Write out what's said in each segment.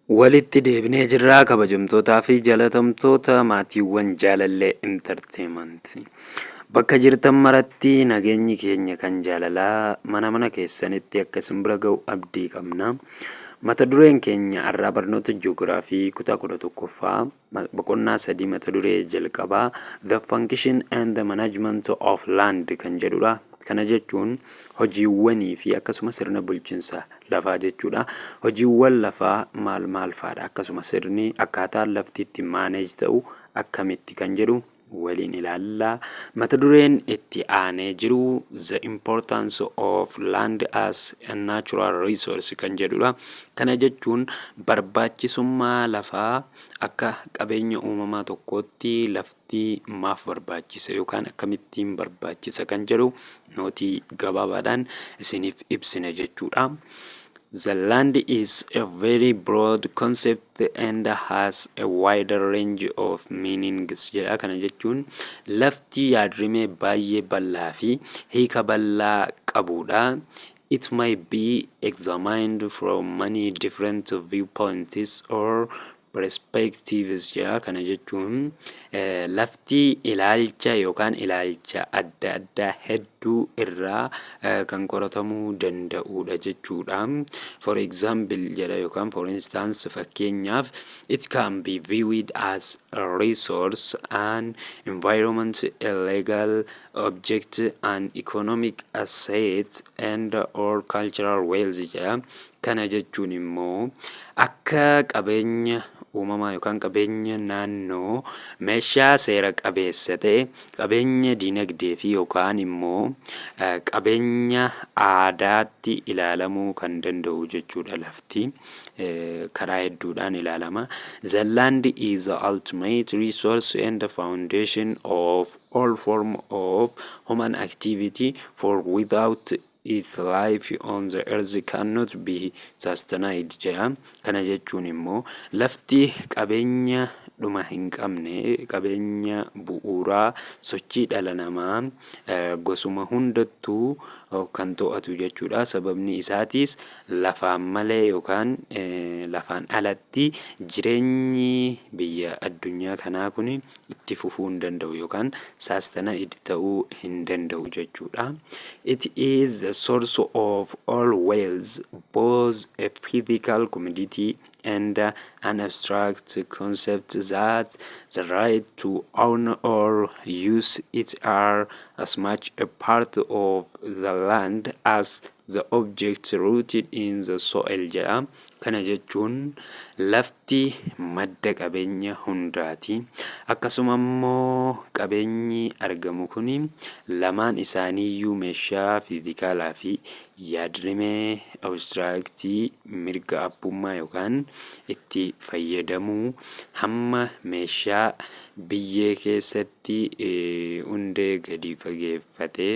Walitti deebinee jirraa, kabajamtootaa fi jaalatamtoota maatiiwwan Jaalallee Entertainment. Bakka jirtan maratti nageenyi keenya kan jaalalaa mana mana keessanitti akka isin bira ga'u abdii qabna. Mata dureen keenya har'aa barnoota ji'oogiraafii kutaa 11ffaa, boqonnaa 3, mata duree jalqabaa "The Function and the Management of Land" kan jedhudha. Kana jechuun hojiiwwanii fi akkasuma sirna bulchiinsa lafaa jechuudha. Hojiiwwan lafaa maal maal fa'aadha? Akkasuma sirni akkaataan lafti itti manage ta'u akkamitti kan jedhu waliin ilaalla. Mata dureen itti aanee jiru "The Importance of Land as a Natural Resource" kan jedhudha. Kana jechuun barbaachisummaa lafaa akka qabeenya uumamaa tokkootti lafti maaf barbaachisa yookaan akkamittiin barbaachisa kan jedhu nootii gabaabaadhaan isiniif ibsina jechuudha. The land is a very broad concept and has a wider range of meanings jedha. Kana jechuun lafti yaadrimee baay'ee bal'aa fi hiika bal'aa qabudha. It may be examined from many different viewpoints or perspectives jedha. Kana jechuun lafti ilaalcha yookaan ilaalcha adda addaa hedduu irraa kan qoratamuu danda'udha jechuudha. For example jedha yookaan for instance, fakkeenyaaf, it can be viewed as a resource, an environment, a legal object, an economic asset and or cultural wealth jedha. Kana jechuun immoo akka qabeenya uumamaa yookaan qabeenya naannoo, meeshaa seera qabeessa ta'e, qabeenya dinagdee fi yookaan immoo qabeenya aadaatti ilaalamuu kan danda'u jechuudha lafti. Karaa hedduudhaan ilaalama. The land is the ultimate resource and the foundation of all form of human activity, for without it life on the earth cannot be sustained jedha. Kana jechuun immoo lafti qabeenya dhuma hin qabne, qabeenya bu'uuraa sochii dhala namaa gosuma hundattuu kan to'atu jechuudha. Sababni isaatiis lafaan malee yookaan lafaan alatti jireenyi biyya addunyaa kanaa kun itti fufuu hin danda'u yookaan sustained ta'uu hin danda'u jechuudha. It is the source of all wealth, both a physical commodity and an abstract concept that the right to own or use it are as much a part of the land as the object rooted in the soil jedha. Kana jechuun lafti madda qabeenya hundaati. Akkasuma immoo qabeenyi argamu kun lamaan isaaniiyyuu meeshaa fiizikaalaa fi yaadrimee abstract mirga abbummaa yookaan itti fayyadamuu hamma meeshaa biyyee keessatti hundee gadi fageeffatee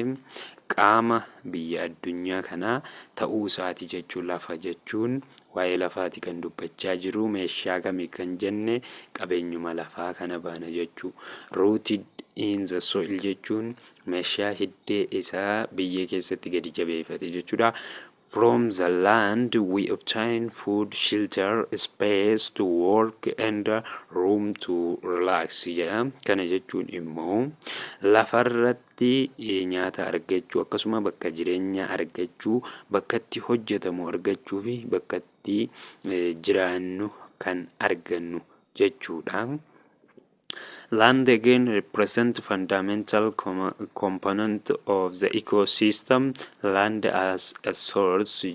qaama biyya addunyaa kanaa ta'uu isaati jechuun. Lafa jechuun waa'ee lafaati kan dubbachaa jiru. Meeshaa kami kan jenne, qabeenyuma lafaa kana baana jechuu. Rooted in the soil jechuun meeshaa hiddee isaa biyyee keessatti gadi jabeeffate jechuudha. From the land we obtain food, shelter, space to work and room to relax jedha. Kana jechuun immoo lafarratti nyaata argachuu, akkasuma bakka jireenyaa argachuu, bakka itti hojjetamu argachuu fi bakka itti jiraannu kan argannu jechuudha. Land again represent fundamental component of the ecosystem. Land as a source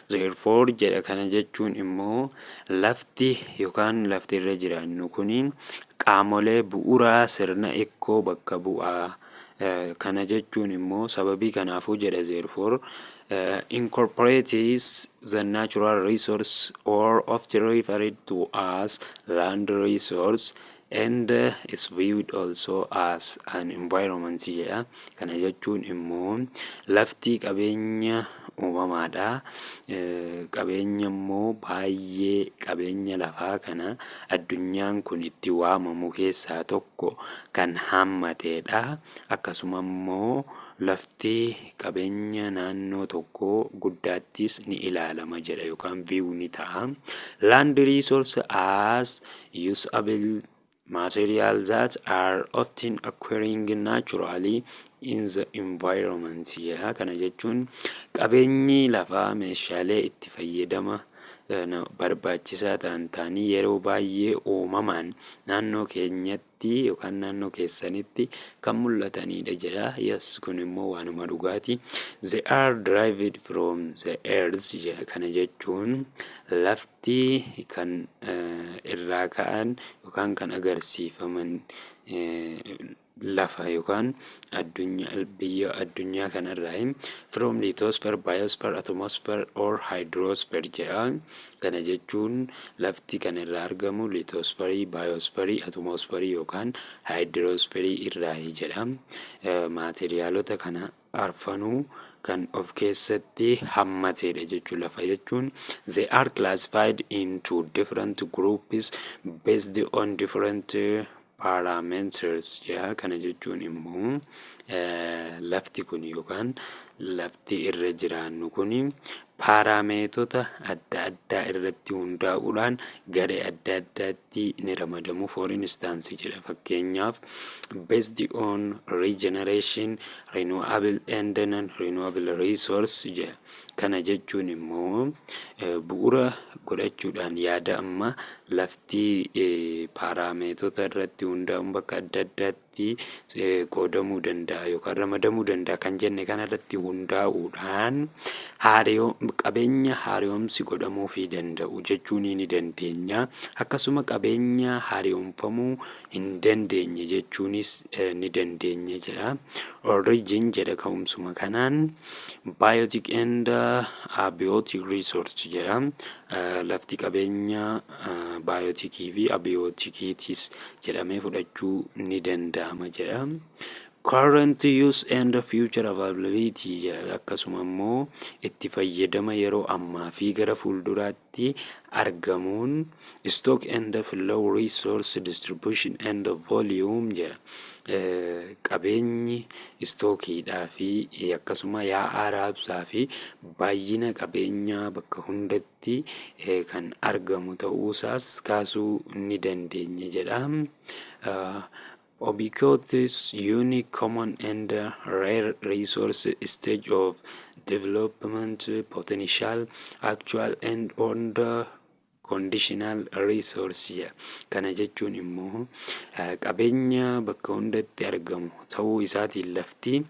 therefore jedha. Kana jechuun immoo lafti yookaan lafti irra jiraannu kuni qaamolee bu'uuraa sirna ikkoo bakka bu'aa. Kana jechuun immoo sababii kanaafuu jedha, therefore incorporates the natural resource or often referred to as land resource and is viewed also as an environment jedha. Kana jechuun immoo lafti qabeenya uumamaadha. Qabeenya immoo baay'ee qabeenya lafaa kana addunyaan kun itti waamamu keessaa tokko kan hammatedha. Akkasuma immoo Lafti qabeenya naannoo tokkoo guddaattis ni ilaalama jedha yookaan view ni ta'a. Land resource as usable material that are often occurring naturally in the environment jedha. Kana jechuun qabeenyi lafaa meeshaalee itti fayyadama barbaachisaa ta'an ta'anii yeroo baay'ee uumamaan naannoo keenyatti yookaan naannoo keessanitti kan mul'atanidha jedha. Yes, kun immoo waanuma dhugaati. They are derived from the earth jedha. Kana jechuun lafti kan irraa ka'an yookaan kan agarsiifaman lafa yookaan addunyaa, biyya addunyaa kanarraa, from lithosphere, biosphere, atmosphere or hydrosphere jedha. Kana jechuun lafti kan irraa argamu lithosphere, biosphere, atmosphere yookaan hydrosphere irraa jedha. Maateriyaalota kana arfanuu kan of keessatti hammatedha jechuudha. Lafa jechuun they are classified into different groups based on different parameters jedha. Kana jechuun immoo lafti kun yookaan lafti irra jiraannu kun paaraameetota adda addaa irratti hundaa'uudhaan garee adda addaatti ni ramadamu. For instance jedha, fakkeenyaaf, based on regeneration, renewable and non renewable resource jedha. Kana jechuun immoo bu'uura godhachuudhaan yaada amma lafti paaraameetota irratti hundaa'uun bakka adda addaatti qoodamuu danda'a yookaan ramadamuu danda'a kan jenne kanarratti hundaa'uudhaan qabeenya haaromsi godhamuufii danda'u jechuun ni dandeenya. Akkasuma qabeenya haaromfamuu hin dandeenye jechuunis ni dandeenya jedha. Origin jedha, ka'umsuma kanaan biotic and abiotic resource jedha. Lafti qabeenya bioticii fi abioticiitis jedhamee fudhachuu ni danda'ama jedha. Current use and future availability jedha. Akkasuma immoo itti fayyadama yeroo ammaa fi gara fuulduraatti argamuun, stock and flow, resource distribution and volume jedha. Qabeenyi stockiidhaa fi akkasuma yaa'aa raabsaa fi baay'ina qabeenyaa bakka hundatti kan argamu ta'uusaas kaasuu ni dandeenya jedha. Ubiquitous, unique, common and rare resource, stage of development, potential, actual and on the conditional resource jedha. Kana jechuun immoo qabeenya bakka hundatti argamu ta'uu isaatiin lafti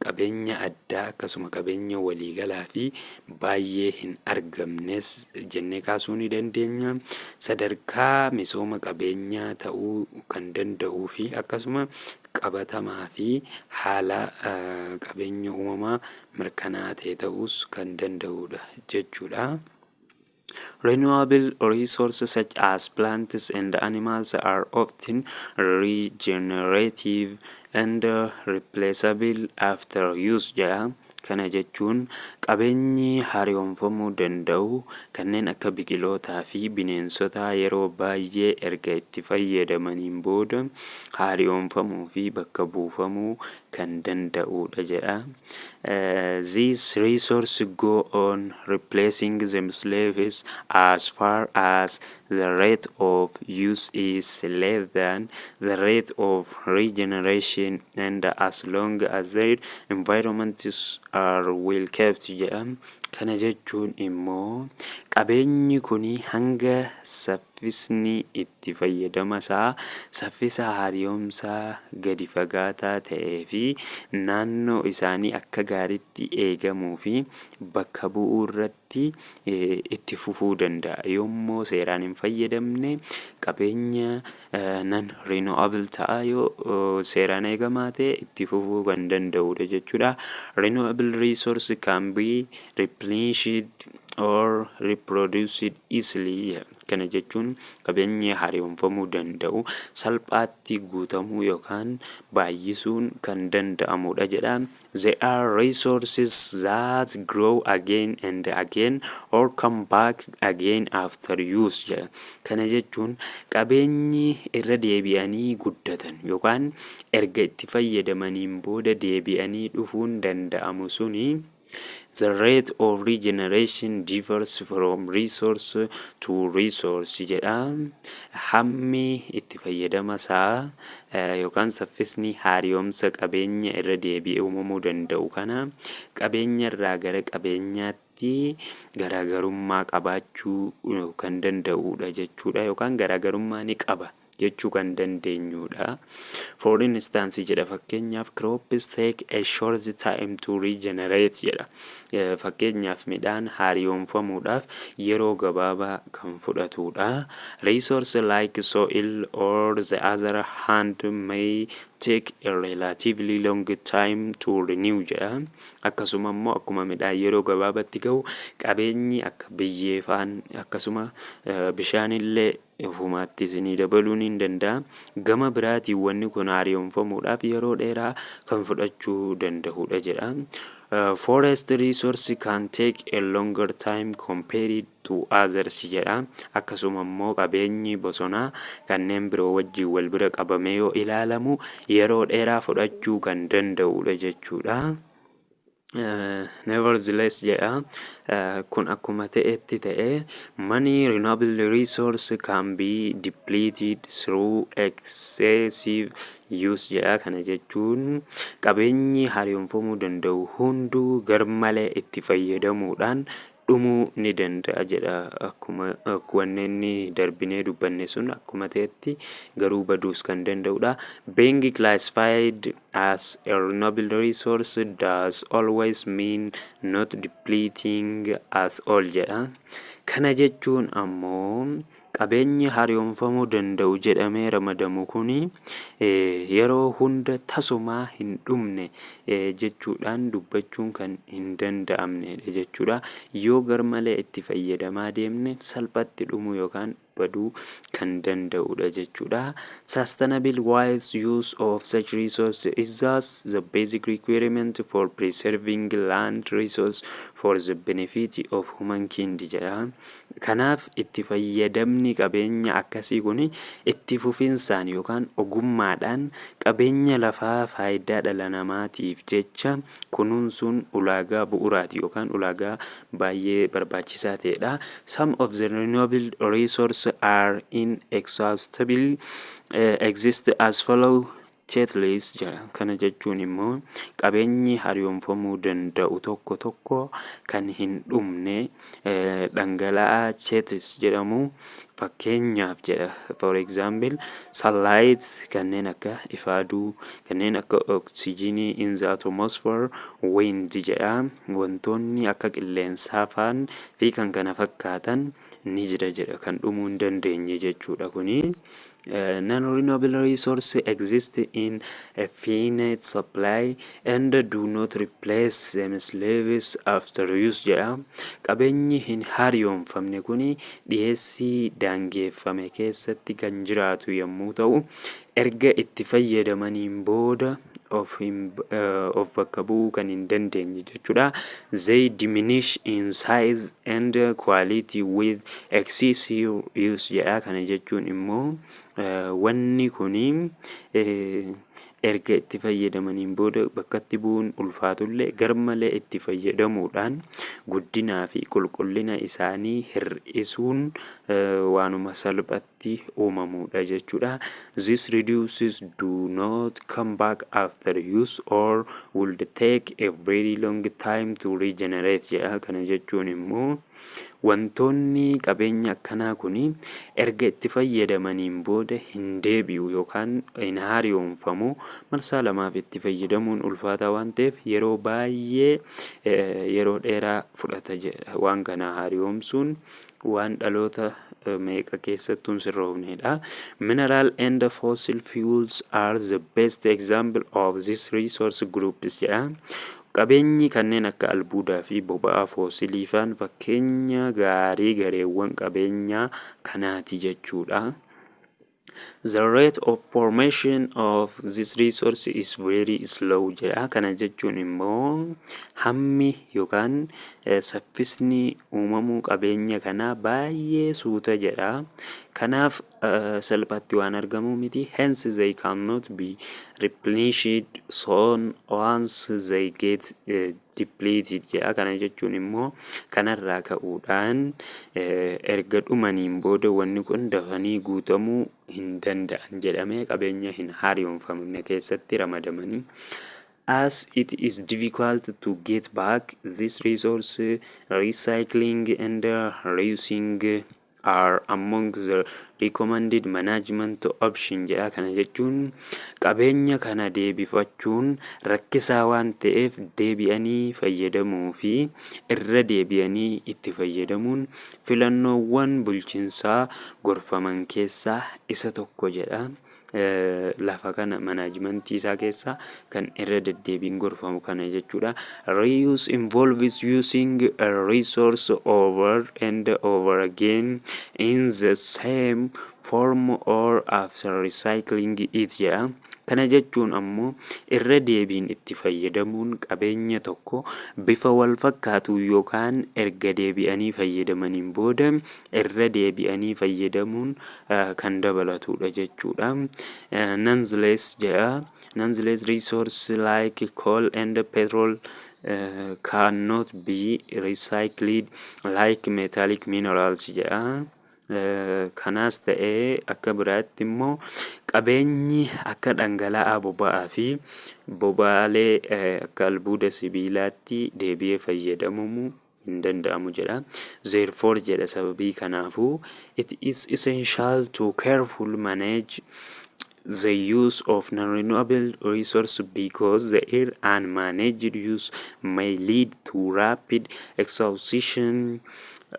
qabeenya addaa, akkasuma qabeenya waliigalaa fi baay'ee hin argamnes jennee kaasuu ni dandeenya. Sadarkaa misooma qabeenyaa ta'uu kan danda'uu fi akkasuma qabatamaa fi haala qabeenya uumamaa mirkanaa'aa ta'e ta'uus kan danda'udha jechuudha. Renewable resources such as plants and animals are often regenerative and replaceable after use jedha. Kana jechuun qabeenyi haaromfamuu danda'u kanneen akka biqilootaa fi bineensotaa yeroo baay'ee erga itti fayyadamaniin booda haaromfamuu fi bakka buufamuu kan danda'udha jedha. These resources go on replacing themselves as far as the rate of use is less than the rate of regeneration and as long as their environments are well kept jedha. Kana jechuun immoo qabeenyi kun hanga saffisni itti fayyadama isaa saffisa haaromsaa gadi fagaataa ta'ee fi naannoo isaanii akka gaariitti eegamuu fi bakka bu'uu irratti itti fufuu danda'a. Yommuu seeraan hin fayyadamne qabeenya non renewable ta'a, yoo seeraan eegamaa ta'e itti fufuu kan danda'udha jechuudha. Renewable resource can be replenished or reproduced easily. Kana jechuun qabeenyi haaromfamuu danda'u salphaatti guutamuu yookaan baay'isuun kan danda'amudha jedha. They are resources that grow again and again or come back again after use jedha. Kana jechuun qabeenyi irra deebi'anii guddatan yookaan erga itti fayyadamaniin booda deebi'anii dhufuun danda'amu suni, the rate of regeneration differs from resource to resource jedha. Hammi itti fayyadama isaa yookaan saffisni haaromsa qabeenya irra deebi'ee uumamuu danda'u kana qabeenya irraa gara qabeenyaatti garaagarummaa qabaachuu kan danda'udha jechuudha, yookaan garaagarummaa ni qaba jechuu kan dandeenyudha. For instance jedha, fakkeenyaaf, crops take a short time to regenerate jedha. Fakkeenyaaf, midhaan haaromfamuudhaaf yeroo gabaabaa kan fudhatudha. Resource like soil, on the other hand, may take a relatively long time to renew jedha. Akkasuma immoo akkuma midhaan yeroo gabaabatti gahu, qabeenyi akka biyyee faan akkasuma bishaanillee ofumaatti isinii dabaluu ni danda'a. Gama biraatiin wanni kun haaromfamuudhaaf yeroo dheeraa kan fudhachuu danda'udha jedha. Forest resource can take a longer time compared to others jedha. Akkasuma immoo qabeenyi bosonaa kanneen biroo wajjin wal bira qabamee yoo ilaalamu yeroo dheeraa fudhachuu kan danda'udha jechuudha. Nevertheless jedha, kun akkuma ta'etti ta'e, many renewable resource can be depleted through excessive use jedha. Kana jechuun qabeenyi haaromfamuu danda'u hunduu garmalee itti fayyadamuudhaan dhumuu ni danda'a jedha. Akkuma wanneen darbinee dubbanne sun akkuma ta'etti garuu baduus kan danda'udha. Being classified as a renewable resource does always mean not depleting at all jedha. Kana jechuun ammoo qabeenyi haaromfamuu danda'u jedhamee ramadamu kuni yeroo hunda tasumaa hin dhumne jechuudhaan dubbachuun kan hin danda'amnedha jechuudha. Yoo garmalee itti fayyadamaa deemne salphatti dhumuu yookaan baduu kan danda'udha jechuudha. Sustainable wise use of such resource is thus the basic requirement for preserving land resource for the benefit of humankind jedha. Kanaaf itti fayyadamni qabeenya akkasii kun itti fufinsaan yookaan ogummaadhaan qabeenya lafaa faayidaa dhala namaatiif jecha kunuunsuun ulaagaa bu'uraati yookaan ulaagaa baay'ee barbaachisaa ta'edha. Some of the renewable resources are inexhaustible, exist as follow chettles jedha. Kana jechuun immoo qabeenyi haaromfamuu danda'u tokko tokko kan hin dhumne dhangala'aa chettles jedhamu. Fakkeenyaaf jedha, for example, sunlight, kanneen akka ifa aduu, kanneen akka oksijiinii in the atmosphere, wind jedha, wantoonni akka qilleensaa faan fi kan kana fakkaatan ni jira jedha, kan dhumuu hin dandeenye jechuudha kuni. Non-renewable resources exist in a finite supply and do not replace themselves after use jedha. Qabeenyi hin haaromfamne kuni dhiyeessii daangeffame keessatti kan jiraatu yommuu ta'u, erga itti fayyadamaniin booda of bakka bu'uu kan hin dandeenye jechuudha. They diminish in size and quality with excessive use jedha. Kana jechuun immoo wanni kuni erga itti fayyadamaniin booda bakkatti bu'uun ulfaatullee, garmalee itti fayyadamuudhaan guddinaa fi qulqullina isaanii hir'isuun waanuma salphatti uumamudha jechuudha. These resources do not come back after use or would take a very long time to regenerate jedha. Kana jechuun immoo wantoonni qabeenya akkanaa kun erga itti fayyadamaniin booda hin deebi'u yookaan hin haaromfamu. Marsaa lamaaf itti fayyadamuun ulfaataa waan ta'eef, yeroo baay'ee yeroo dheeraa fudhata jedha. Waan kana haaromsuun waan dhaloota meeqa keessattuu hin sirroofnedha. Mineral and fossil fuels are the best example of this resource groups jedha. Qabeenyi kanneen akka albuudaa fi boba'aa foosilii faan fakkeenya gaarii gareewwan qabeenyaa kanaati jechuudha. The rate of formation of this resource is very slow jedha. Kana jechuun immoo hammi yookaan saffisni uumamuu qabeenya kanaa baay'ee suuta jedha. Kanaaf salphaatti waan argamu miti. Hence they cannot be replenished soon once they get depleted jedha. Kana jechuun immoo kanarraa ka'uudhaan erga dhumaniin booda wanni kun dafanii guutamuu hin danda'an jedhamee qabeenya hin haaromfamne keessatti ramadamanii. As it is difficult to get back this resource, recycling and reusing are among the recommended management option jedha. Kana jechuun qabeenya kana deebifachuun rakkisaa waan ta'eef deebi'anii fayyadamuu fi irra deebi'anii itti fayyadamuun filannoowwan bulchiinsaa gorfaman keessaa isa tokko jedha. Lafa kana managementii isaa keessaa kan irra deddeebiin gorfamu kana jechuudha. Reuse involves using a resource over and over again in the same form or after recycling it jedha. Kana jechuun ammoo irra deebiin itti fayyadamuun qabeenya tokko bifa wal fakkaatu yookaan erga deebi'anii fayyadamaniin booda irra deebi'anii fayyadamuun kan dabalatudha jechuudha. Nonetheless jedha. Nonetheless, resource like coal and petrol cannot be recycled like metallic minerals jedha. Kanaas ta'ee akka biraatti immoo qabeenyi akka dhangala'aa boba'aa fi boba'aalee akka albuuda sibiilaatti deebi'ee fayyadamamuu hin danda'amu jedha. Therefore jedha, sababii kanaafuu, it is essential to careful manage the use of non-renewable resource because their unmanaged use may lead to rapid exhaustion,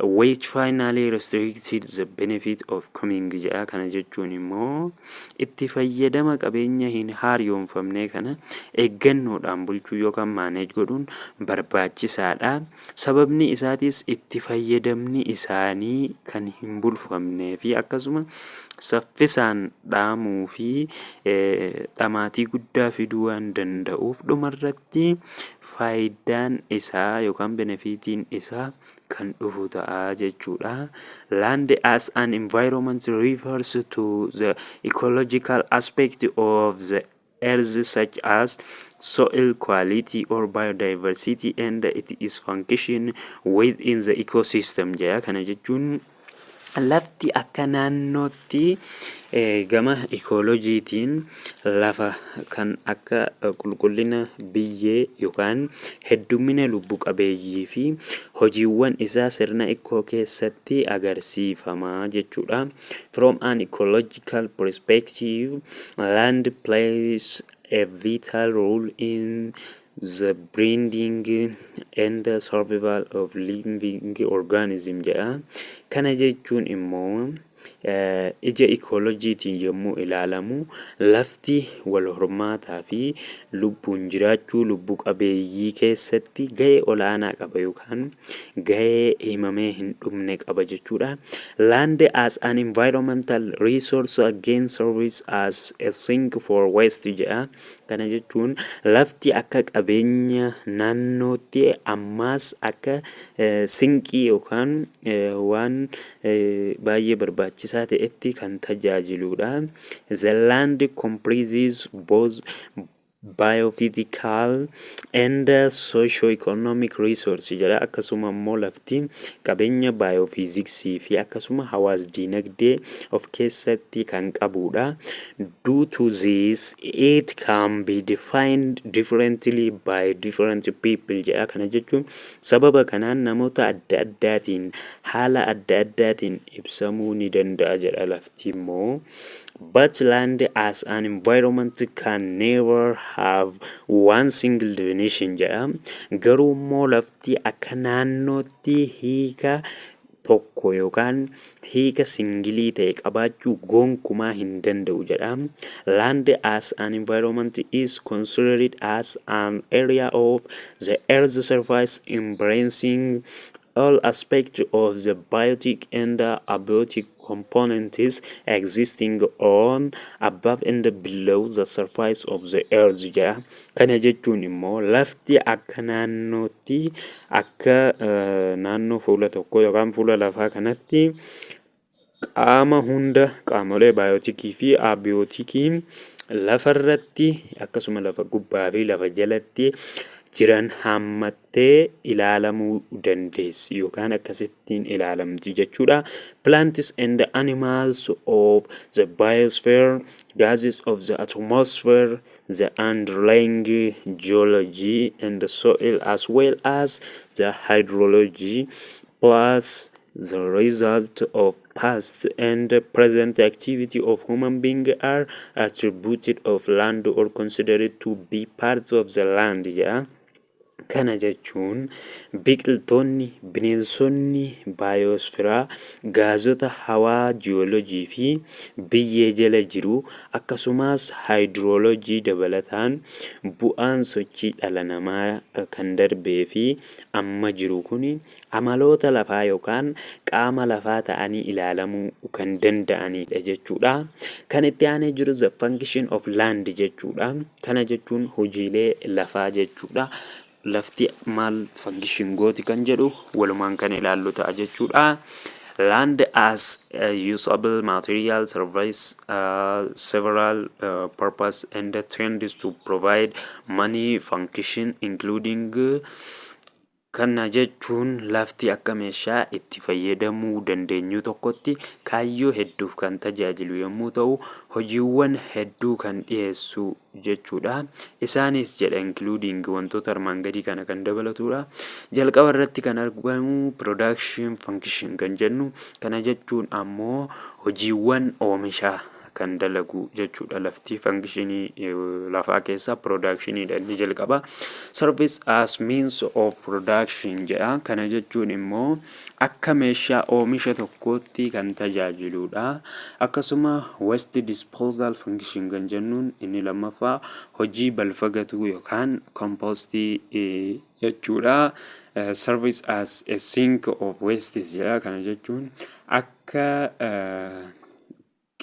which finally restricted the benefit of coming jedha. Kana jechuun immoo itti fayyadama qabeenya hin haaromfamne kana eeggannoodhaan bulchuu yookaan manage godhuun barbaachisaadha. Sababni isaatis itti fayyadamni isaanii kan hin bulfamnee fi akkasuma saffisaan dhaamuu fi dhamaatii guddaa fiduu waan danda'uuf dhumarratti faayidaan isaa yookaan benefitiin isaa kan dhufu ta'a jechuudha. Land as an environment refers to the ecological aspect of the earth, such as soil quality or biodiversity and its function within the ecosystem jedha. Kana jechuun lafti akka naannootti gama ecologytiin lafa kan akka qulqullina biyyee yookaan heddumina lubbu qabeeyyii fi hojiiwwan isaa sirna eco keessatti agarsiifama jechuudha. From an ecological perspective, land plays a vital role in the breeding and survival of living organism jedha. Kana jechuun immoo ija ecologytiin yommuu ilaalamu lafti wal hormaataa fi lubbuun jiraachuu lubbu qabeeyyii keessatti gahee olaanaa qaba yookaan gahee himamee hin dhumne qaba jechuudha. Land as an environmental resource again serves as a sink for waste jedha. Kana jechuun lafti akka qabeenya naannootti ammaas akka sinkii yookaan waan baay'ee barbaachisaa ta'etti kan tajaajiludha. The land comprises both biophysical and socio-economic resource jedha. Akkasuma immoo lafti qabeenya biophysicsii fi akkasuma hawaas dinagdee of keessatti kan qabudha. Due to this, it can be defined differently by different people jedha. Kana jechuun sababa kanaan namoota adda addaatiin haala adda addaatiin ibsamuu ni danda'a jedha lafti immoo. But land as an environment can never have one single definition jedha. Garuu immoo lafti akka naannootti hiika Tokko yookaan hiika single ta'e qabaachuu gonkumaa hin danda'u jedha. Land as an environment is considered as an area of the earth's surface embracing all aspects of the biotic and abiotic components existing on, above and below the surface of the earth jedha. Kana jechuun immoo lafti akka naannootti, akka naannoo fuula tokkoo yookaan fuula lafaa kanatti qaama hunda, qaamolee bioticii fi abioticii lafarratti, akkasuma lafa gubbaa fi lafa jalatti jiran hammattee ilaalamuu dandeessi yookaan akkasittiin ilaalamti jechuudha. Plants and animals of the biosphere, gases of the atmosphere, the underlying geology and the soil, as well as the hydrology, plus the result of past and present activity of human being, are attributed of land or considered to be parts of the land jedha. Kana jechuun biqiltoonni, bineensonni biosphereaa, gaazota hawaa, jiyoolojii fi biyyee jala jiru, akkasumas haayidroolojii dabalataan bu'aan sochii dhala namaa kan darbee fi amma jiru kun amaloota lafaa yookaan qaama lafaa ta'anii ilaalamuu kan danda'anidha jechuudha. Kan itti aanee jiru the function of land jechuudha. Kana jechuun hojiilee lafaa jechuudha. Lafti maal function gooti kan jedhu walumaan kan ilaallu ta'a jechuudha. Land as a usable material serves several purpose and tends to provide many function including. Kana jechuun lafti akka meeshaa itti fayyadamuu dandeenyu tokkotti kaayyoo hedduuf kan tajaajilu yommuu ta'u, hojiiwwan hedduu kan dhiyeessu jechuudha. Isaanis jedha, including wantoota armaan gadii kana kan dabalatudha. Jalqaba irratti kan argamu production function kan jennu. Kana jechuun ammoo hojiiwwan oomishaa kan dalagu jechuudha. Lafti functionii lafaa keessaa productioniidha inni jalqaba. Service as means of production jedha. Kana jechuun immoo akka meeshaa oomisha tokkootti kan tajaajiludha. Akkasuma waste disposal function kan jennuun inni lammaffaa hojii balfa gatuu yookaan compostii jechuudha. Service as a sink of waste jedha. Kana jechuun akka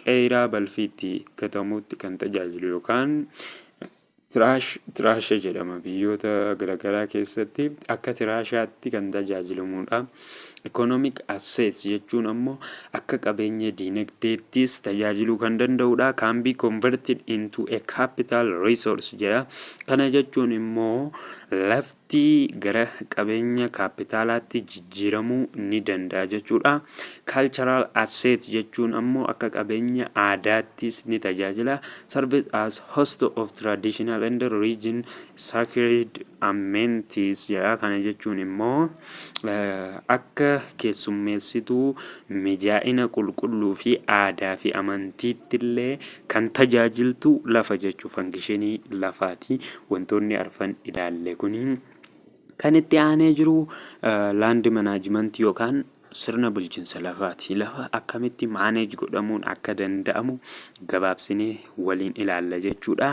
qeeraa balfi itti gatamutti kan tajaajilu yookaan trasha jedhama, biyyoota garaagaraa keessatti akka trashaatti kan tajaajilamudha. Economic assets jechuun ammoo akka qabeenya diinagdeettis tajaajiluu kan danda'udha. Can be converted into a capital resource jedha. Kana jechuun immoo lafti gara qabeenya kaapitaalaatti jijjiiramuu ni danda'a jechuudha. Cultural assets jechuun ammoo akka qabeenya aadaattis ni tajaajila. Serve as host of traditional and region sacred amenities jedha. Kana jechuun immoo akka keessummeessituu mijaa'ina qulqulluu fi aadaa fi amantiitti illee kan tajaajiltu lafa jechuu functionii lafaati. Wantoonni arfan ilaalle kuni. Kan itti aanee jiru land managementii yookaan sirna bulchiinsa lafaati. Lafa akkamitti manage godhamuun akka danda'amu gabaabsinee waliin ilaalla jechuudha.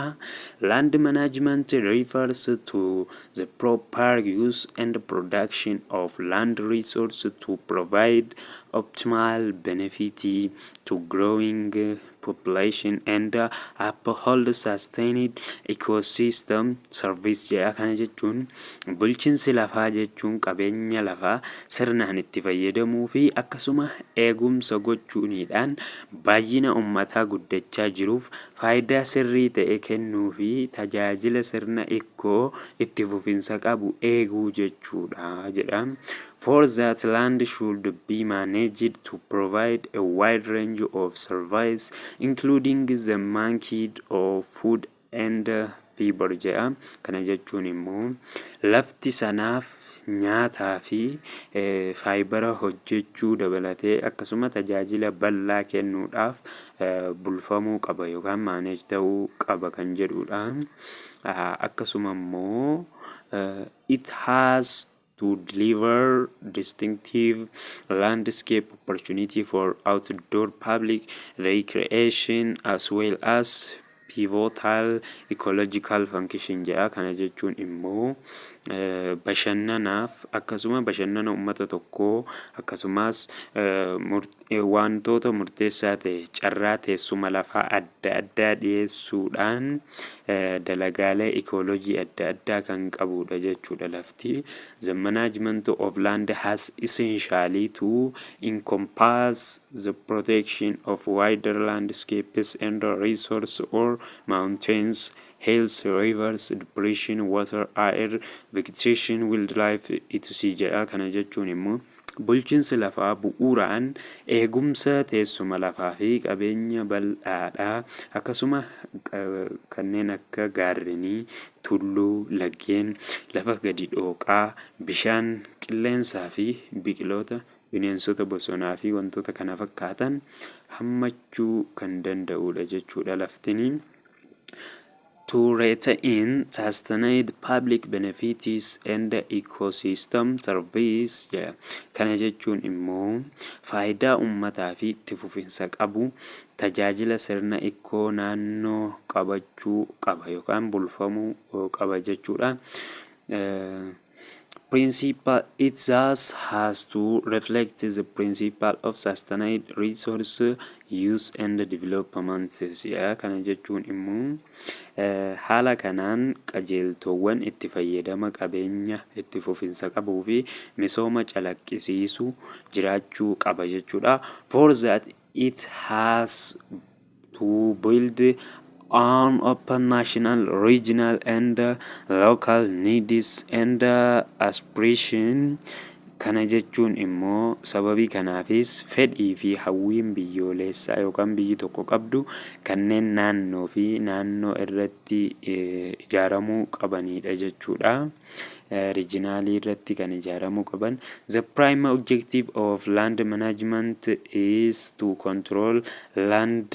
Land management refers to the proper use and production of land resource to provide optimal benefit to growing population and uphold sustained ecosystem service jedha. Kana jechuun bulchiinsi lafaa jechuun qabeenya lafaa sirnaan itti fayyadamuu fi akkasuma eegumsa gochuuniidhaan baay'ina uummataa guddachaa jiruuf faayidaa sirrii ta'e kennuu fi tajaajila sirna eco itti fufinsa qabu eeguu jechuudha jedha. For that, land should be managed to provide a wide range of service, including the making of food and fiber jedha. Kana jechuun immoo lafti sanaaf nyaataa fi fibera hojjechuu dabalatee akkasuma tajaajila bal'aa kennuudhaaf bulfamuu qaba yookaan manage ta'uu qaba kan jedhudha. Akkasuma immoo it has to deliver distinctive landscape opportunity for outdoor public recreation as well as pivotal ecological function jedha. Kana jechuun immoo bashannanaaf, akkasuma bashannana uummata tokkoo, akkasumas wantoota murteessaa ta'e carraa teessuma lafaa adda addaa dhiyeessuudhaan dalagaalee ikoolojii adda addaa kan qabudha jechuudha lafti. The management of land has essentially to encompass the protection of wider landscapes and resource or mountains, hills, rivers, depression, water, air, vegetation, wildlife, etc. jedha. Kana jechuun immoo bulchiinsi lafaa bu'uuraan eegumsa teessuma lafaa fi qabeenya bal'aadha. Akkasuma kanneen akka gaarrenii, tulluu, laggeen, lafa gadi dhooqaa, bishaan, qilleensaa fi biqiloota, bineensota bosonaa fi wantoota kana fakkaatan hammachuu kan danda'udha jechuudha laftini. To retain sustained public benefits and ecosystem service jedha. Kana jechuun immoo faayidaa uummataa fi itti fufinsa qabu tajaajila sirna ikkoo naannoo qabachuu qaba yookaan bulfamuu qaba jechuudha. Principle it thus has to reflect the principle of sustained resource use and development. Kana jechuun immoo haala kanaan qajeeltowwan itti fayyadama qabeenya itti fufinsa qabuu fi misooma calaqqisiisu jiraachuu qaba jechuudha. For that, it has to build on open national, regional and local needs and aspiration. Kana jechuun immoo sababii kanaafis fedhii fi hawwiin biyyoolessaa yookaan biyyi tokko qabdu kanneen naannoo fi naannoo irratti ijaaramuu qabanidha jechuudha. Regionalii irratti kan ijaaramuu qaban. The prime objective of land management is to control land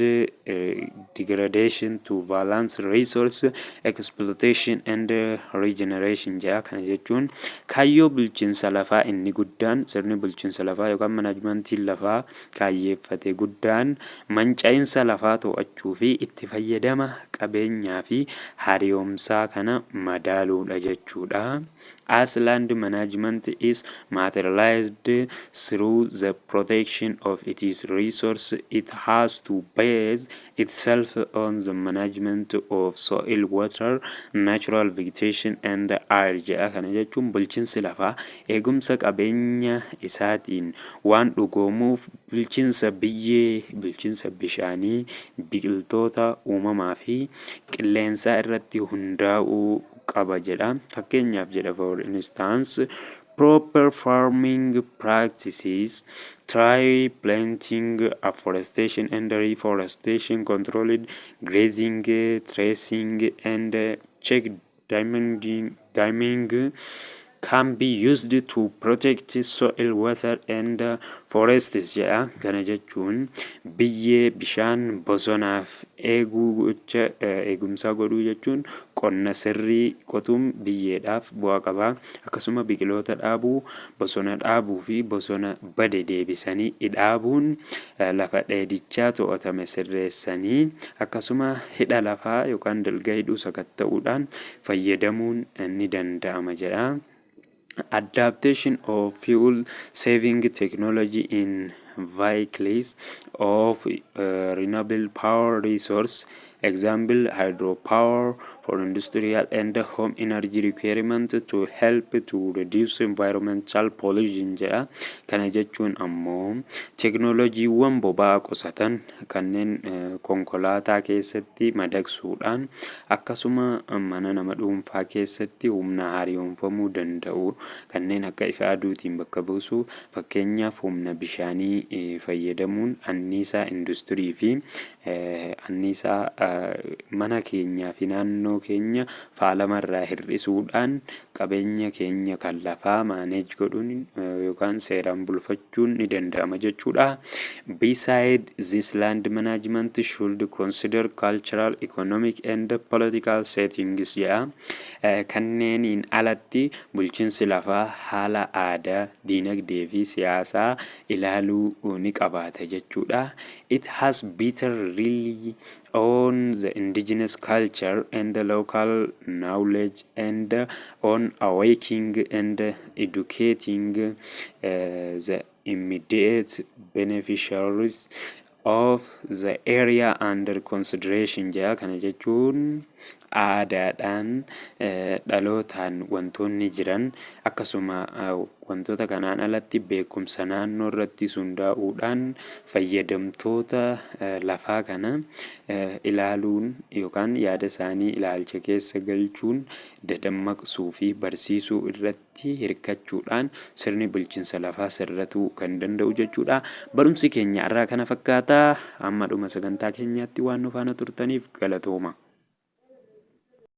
degradation, to balance resource exploitation and regeneration jedha. Kana jechuun kaayyoo bulchiinsa lafaa inni guddaan, sirni bulchiinsa lafaa yookaan managementiin lafaa kaayyeeffate guddaan, manca'iinsa lafaa to'achuu fi itti fayyadama qabeenyaa fi haaromsaa kana madaaluudha jechuudha. As land management is materialized through the protection of its resource, it has to base itself on the management of soil, water, natural vegetation and air jedha. Kana jechuun bulchiinsi lafaa eegumsa qabeenya isaatiin waan dhugoomuuf bulchiinsa biyyee, bulchiinsa bishaanii, biqiltoota uumamaa fi qilleensaa irratti hundaa'uu qaba jedha. Fakkeenyaaf jedha, for instance, proper farming practices, tree planting, afforestation and reforestation, controlled grazing, terracing and check damming can be used to protect soil, water and forests jedha. Kana jechuun biyyee, bishaan, bosonaaf eeguu, gocha eegumsaa godhuu jechuun qonna sirrii qotuun biyyeedhaaf bu'aa qaba. Akkasuma biqiloota dhaabuu, bosona dhaabuu fi bosona bade deebisanii dhaabuun, lafa dheedichaa to'atame sirreessanii, akkasuma hidha lafaa yookaan dalga hidhuu sakatta'uudhaan fayyadamuun ni danda'ama jedha. Adaptation of fuel saving technology in vehicles, of renewable power resource, example hydropower, for industrial and home energy requirement to help to reduce environmental pollution jedha. Kana jechuun ammoo teeknooloojiiwwan boba'aa qusatan kanneen konkolaataa keessatti madaqsuudhaan, akkasuma mana nama dhuunfaa keessatti humna haaromfamuu danda'u kanneen akka ifa aduutiin bakka buusuu, fakkeenyaaf humna bishaanii Kanneenii fayyadamuun anniisaa industirii fi anniisaa mana keenyaa fi naannoo keenya faalamarraa hir'isuudhaan qabeenya keenya kan lafaa manage godhuun yookaan seeraan bulfachuun ni danda'ama jechuudha. Beside this, land management should consider cultural, economic and political settings jedha. Kanneeniin alatti bulchiinsi lafaa haala aadaa, diinagdee fi siyaasaa ilaaluu ni qabaata jechuudha. It has better rely on the indigenous culture and the local knowledge and on awakening and educating the immediate beneficiaries of the area under consideration jedha. Kana jechuun aadaadhaan, dhalootaan wantoonni jiran, akkasuma wantoota kanaan alatti beekumsa naannoo irratti hundaa'uudhaan fayyadamtoota lafaa kana ilaaluun yookaan yaada isaanii ilaalcha keessa galchuun dadammaqsuu fi barsiisuu irratti hirkachuudhaan sirni bulchiinsa lafaa sirratuu kan danda'u jechuudha. Barumsi keenya irraa kana fakkaata. Amma dhuma sagantaa keenyaatti waan nu faana turtaniif galatooma.